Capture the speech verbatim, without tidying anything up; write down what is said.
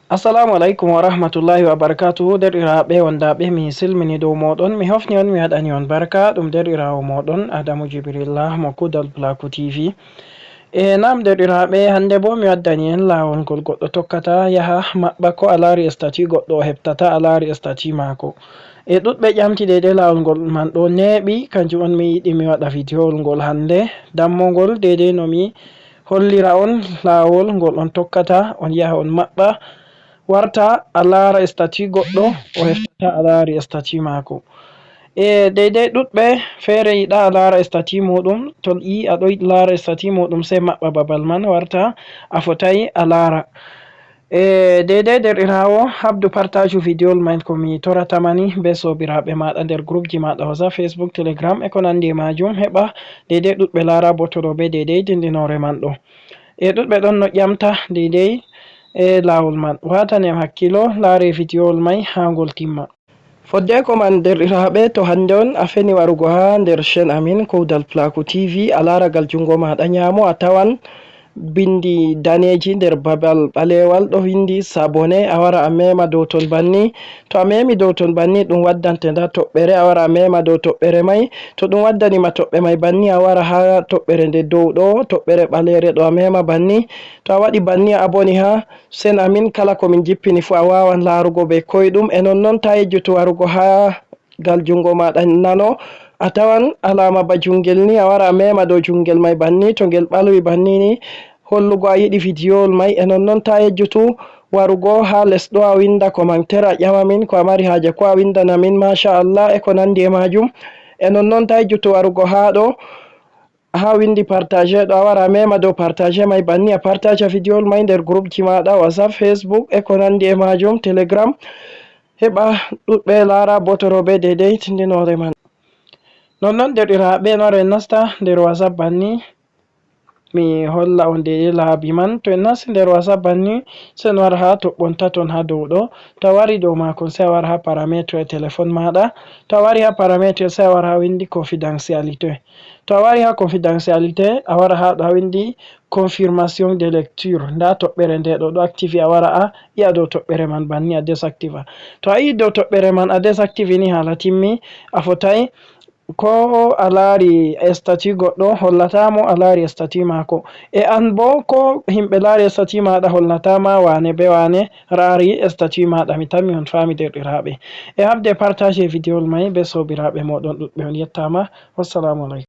Assalamu alaikum wa rahmatullahi wa barakatuhu. Derɗiraaɓe wondaaɓe, mi silmini dow mooɗon, mi hofni on, mi waɗani on barka. Ɗum derɗiraawo mooɗon Adamu Jibrilla mo Kudal Plaku T V. E naam derɗiraaɓe, hannde boo mi waddani en laawol ngol goɗɗo tokkata yaha maɓɓa ko a laari estati goɗɗo o heɓtata a laari estati maako. E ɗuɗɓe ƴamti deydey laawol ngol man ɗo neeɓi, kanjum on mi yiɗi mi waɗa vidiyowol ngol hannde. Dammogol deydey no mi hollira on laawol ngol on tokkata, on yaha on maɓɓa, warta a laara estati goɗɗo, o heftata a laari estati maako. E deydey ɗuɗɓe feere yiɗa a laara estati muɗum, to yi'i a ɗo yiɗi laara estati muɗum, sey maɓɓa babal man, warta a fotay a laara. E deydey derɗiraawo, habdu partaju vidiyowol man ko mi torata mani bee soobiraaɓe maaɗa nder gurupji maaɗa WhatsApp, Facebook, Telegram e ko nanndi e maajum, heɓa deydey ɗuɗɓe laara botoro bee deydey dindinoore man ɗo. E ɗuɗɓe ɗon no ƴamta deydey e laawol man. Waatane am hakkiilo, laare vidiyowol may haa ngol timma. Foddeeko man derɗiraaɓe, to hannde on a feni warugo haa nder chaîne amin Kowdal Plaku T V, a laara gal junngo maaɗa nyaamo a tawan binndi daneeji nder babal ɓaleewal ɗo winndi s'abonner, a wara a meema dow ton banni. To a meemi dow ton banni, ɗum waddante ndaa toɓɓere, a wara a meema dow toɓɓere may. To ɗum waddani ma toɓɓe may banni, a wara haa toɓɓere nde dow ɗo, toɓɓere ɓaleere ɗo, a meema banni. To a waɗi banni, a aboni haa chaîne amin, kala ko min jippini fuu a waawan laarugo bee koyɗum. E nonnon, taa yejjutu warugo haa gal junngo maaɗa nano, a tawan alaama ba junngel ni, a wara a meema dow junngel may banni. To ngel ɓalwi banni ni, hollugo a yiɗi vidiyowol may. E nonnon, taa yejjutu warugo haa les ɗo, a winnda commentaire, a ƴama min ko a mari haaje, ko a winndana min, macha Allah, e ko nanndi e maajum. E nonnon, taa yejjutu warugo haa ɗo, haa winndi partage ɗo, a wara a meema dow partage may banni, a partage vidiyowol may nder gurupji maaɗa, WhatsApp, Facebook e ko nanndi e maajum, Telegram, heɓa ɗuɗɓe laara botoro bee deydey tindinoore man. Nonnon derɗiraaɓe, no en nasta nder WhatsApp banni, mi holla on deydey laabi man. To en nasti nder WhatsApp banni, sey en wara haa toɓɓon taton haa dow ɗo. To a wari dow maakon, sey a wara haa parametre e telefon maaɗa. To a wari haa parametre, sey a wara haa winndi confidentialité. To a wari haa confidentialité, a wara haa ɗo haa winndi confirmation de lecture. Ndaa toɓɓere nde ɗo, ɗo activé, a wara a yi'a dow toɓɓere man banni a désactiva. To a yi'i dow toɓɓere man a désactivé ni, haala timmi, a fotay ko a laari statut goɗɗo hollata mo a laari statut maako. E an boo ko himɓe laari statut maaɗa hollata ma wane bee wane laari statut maaɗa. Mi tammi on faami derɗiraaɓe. E habde partage vidéo may bee soobiraaɓe mooɗon ɗuɗɓe. On yettaama. Wassalamu aleykum.